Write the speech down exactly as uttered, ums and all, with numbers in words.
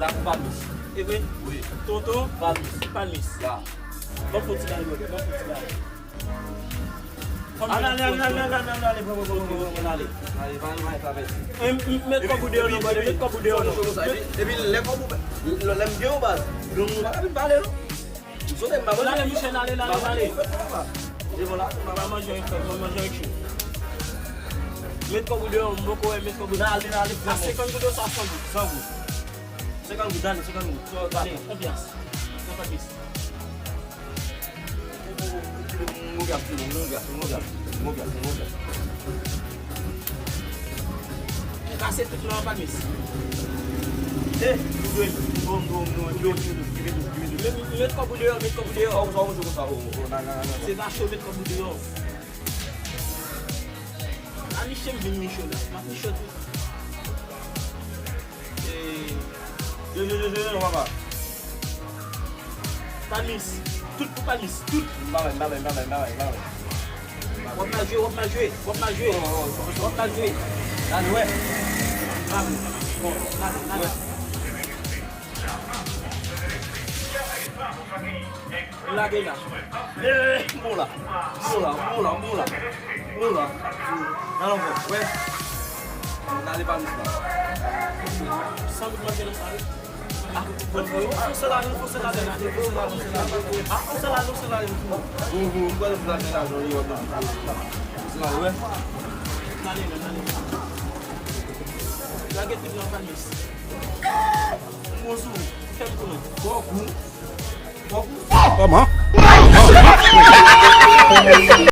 La pou Palmis. E vre? Wi. Tonton? Palmis. Palmis. Ya. Ban m fè ti bagay, ban m fè ti bagay. Ann ale, ann ale, ann ale, ann ale, pran, pran, pran, pran, ann ale. Ann ale, pa, pa, pa, pa. E, m, m, met kòb ou deyò, non, brother, met kòb ou deyò, non. Epi, epi lè kòb ou, lè, lè m gen yon baz, nou, nou pa ka vin pale, non. M sote, m pa N ale, Michel, n ale, n ale, n ale. Devan la, m pa manje yon frè, m manje yon chou. Met kòb ou deyò, m poko wè, met kòb ou deyò. N ale, n ale, a senkant goud sa, san goud, san goud. Senkant goud, ale, senkant goud. Sa, ale, konfyans. Konfyans. Kase tout nan pa mis. Eh, met kòb ou deyò, met kòb ou deyò. Se pa cho, met kòb ou deyò. A niche m vin niche w la. M ap niche w tou. Eh, yo, yo, yo, yo, yo, papa. Panis. Tout pou Panis. Tout. M pa bay, m pa bay, m pa bay, m pa bay, m pa bay. W ap mal jwe, w ap mal jwe, w ap mal jwe, w ap mal jwe. Gade, wè. Gade, gade. Ou lage la. Eh, m bon la. M bon la, m bon la, m bon la. M bon la. Nan lòt bò, wè. Gade pa misye. San goud manje nan sa, wi. Ah, fòse ladan, fòse ladan, fòse ladan, fòse ladan. Ah, fòse ladan, fòse ladan. Mhm. Ou pral fè ladan, ladan, li wè. Fòse ladan, wè. Lage, lage, lage. Lage tout nan panye. Bon sou, fè m tounen. Fòk ou. Fòk ou. Kòman?